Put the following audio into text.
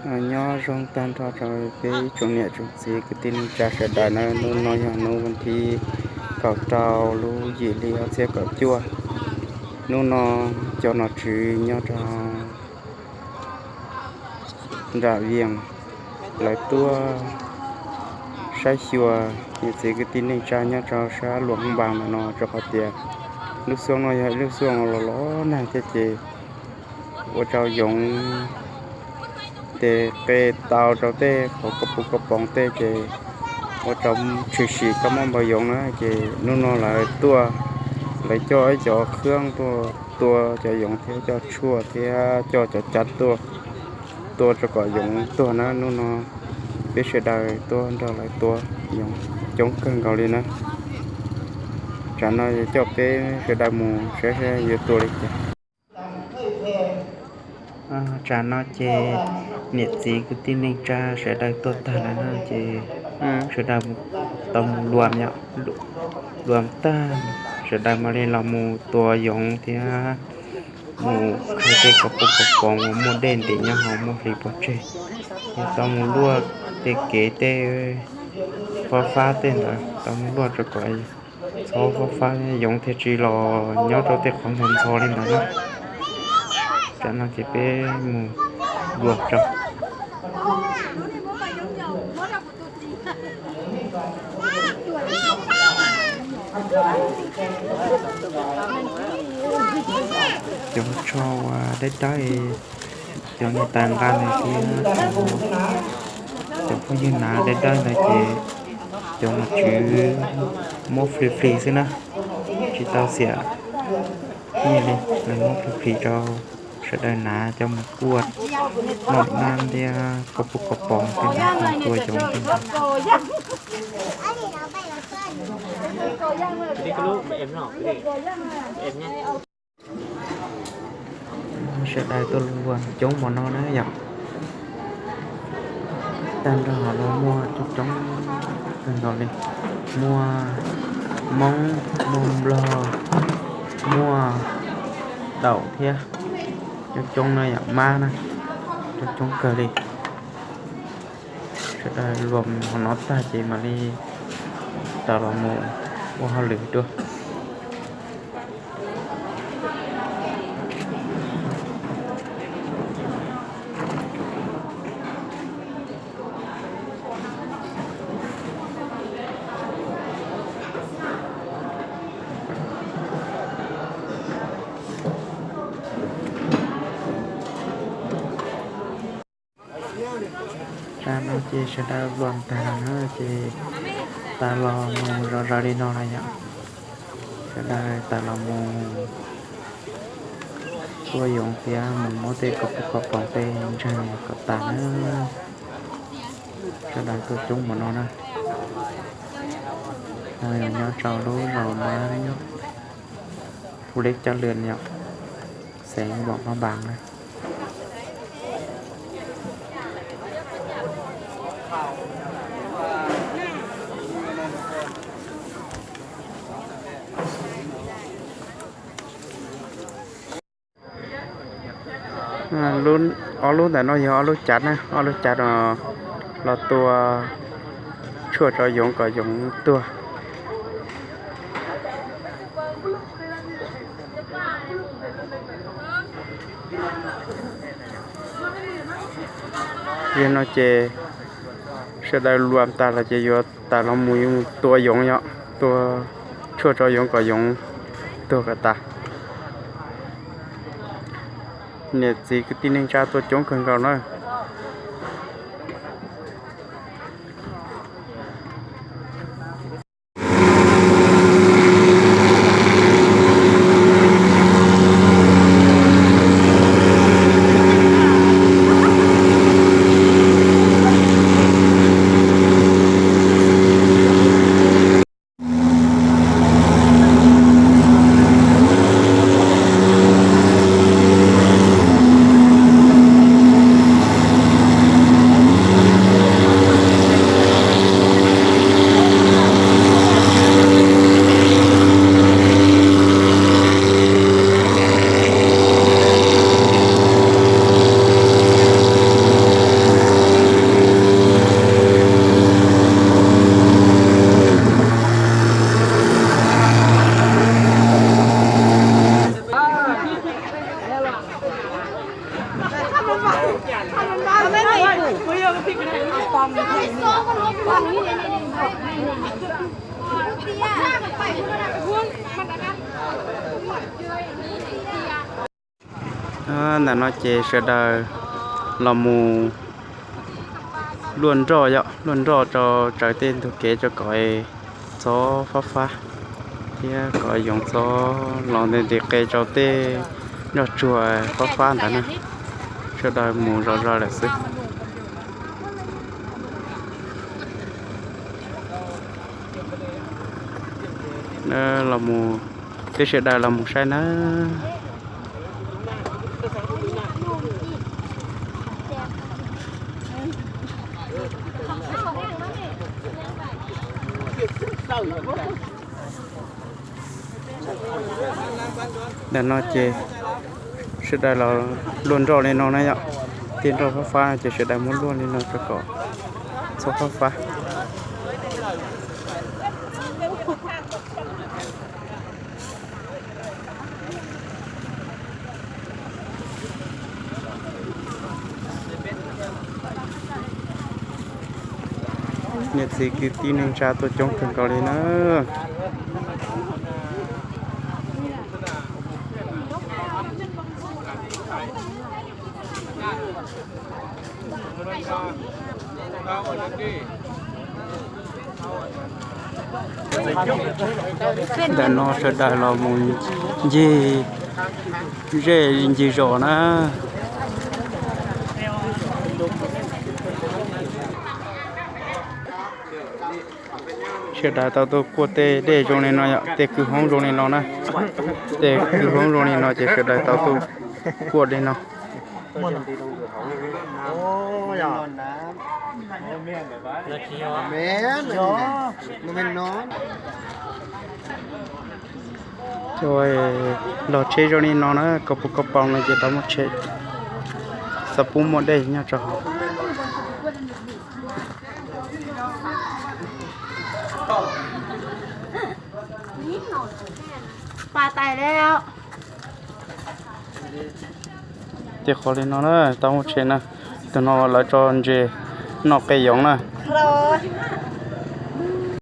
Nyob zoo tag nrho rau peb ib tsoom niam tsoom txiv kwv tij neej tsa sawv daws na, hnub no yog hnub vas thib kaum rau lub yim hli ob txhiab kaum cuaj. Hnub no cov nom tswv nyob rau nram Vias lawv tuaj saib xyuas niam txiv kwv tij neej tsa nyob rau sab Luam Hoob Npas ntawm no, rau qhov tias lub xyoo no yog ib lub xyoo los los nag thiab ces ua rau yoov ces qe tau rau tej qhov koj puv koj poov tej ces ua rau tshwm sim kab mob npau yoov na. Ces hnub no lawv tuaj, lawv coj ib cov khab tuaj tua cov yoov thiab coj tshuaj thiab coj cov cav tuaj tua rau kom yoov tuag na. Hnub no peb sawv daws tuaj nrog lawv tua yoov coob kawg nkaus li na. Tsam no yuav coj peb sawv daws mus saib saib yuav tua li cas. Tsam no ces niam txiv kwv tij neej tsa sawv daws tuaj tag lawm na ces sawv daws tau mus luam yom, luam tag sawv daws mam li los mus tua yoov thiab mus khaws tej koj puv koj poov uas muaj dej ntim nyob hauv muaj hlis pov tseg, thiab tau mus luaj tej kev tej fab fab tej ntawd, tau mus luaj rau kom ntxhov fab fab yoov thiaj tsis los nyob rau tej qhov ntxhov ntxhov li ntawd na. Tsam no ces peb mus luam tso. Cov tsho uas dawb dawb, cov niag tais nqa ntawd thiab cov phooj ywg hnav dawb dawb ntawd ces cov nom tswv muab flis flis xwb na, tsis tau xiam nyiaj li, lawv muab flis flis rau sawv daws hnav coj mus kuaj noj nab thiab koj puv koj poov thiab tua yoov thiab ntawd. Sawv daws tuaj luam coob npaum no na yom. Tag nrho hauv no muaj coob coob kawg nkaus li, muaj Hmoob, muaj Nplog, muaj Daum thiab, coob coob na yom, mab na, coob coob kawg li. Sawv daws luam hauv no tag ces mam li tau los mus ua hauj lwm dua. Tsam no ces sawv daws luam tag lawm na ces tas los mus zov zaws li no lawm yom. Sawv daws tas los mus tua yoov thiab mus muab tej koj puv koj poov tej ntseeg kom tas na. Sawv daws tuaj coob npaum no na. No yog nyob rau lub zos Mab Phu Leb Cab Lwm yom, xeev Luam Phaj Npas na. Ob lub ntawm no yog ob lub cav na, ob lub cav no los tua tshuaj rau yoov kom yoov tuag. Yog no ces sawv daws luam tas los ces yuav tas los mus tua yoov yom, tua tshuaj rau yoov kom yoov tuag kom tas. Niam txiv kwv tij neej tsa tuaj coob kawg nkaus na. Ntawm no ces sawv daws los mus luaj nroj, yog luaj nroj rau tsawv tej ntug kev rau kom txhob fab fab thiab kom yoov txhob los nti nti qe rau tej nroj tsuag fab fab ntawd na. Sawv daws mus zom zaws lawm xwb. Los mus, peb sawv daws los mus saib nawb. Ntawm no ces sawv daws los luaj nroj li no na yom. Tej nroj fab fab ces sawv daws muab luaj li no rau kom txhob fab fab. Niam txiv kwv tij neej tsa tuaj coob kawg nkaus li na. Ntawm no sawv daws los mus ncig zej ncig zos na. Sawv daws tau tuaj kuaj tej dej zoo li no yom, tej kwj hoob zoo li no na. Tej kwj hoob zoo li no ces sawv daws tau tuaj kuaj li no. Cov log tsheb zoo li no na, koj puv koj paus no ces tau muaj tsheb, xav pub muaj dej nyob rau hauv. Tej qhov li no na, tau muaj tsheb na. Tus no lawv tso ntses noj qe yoov na.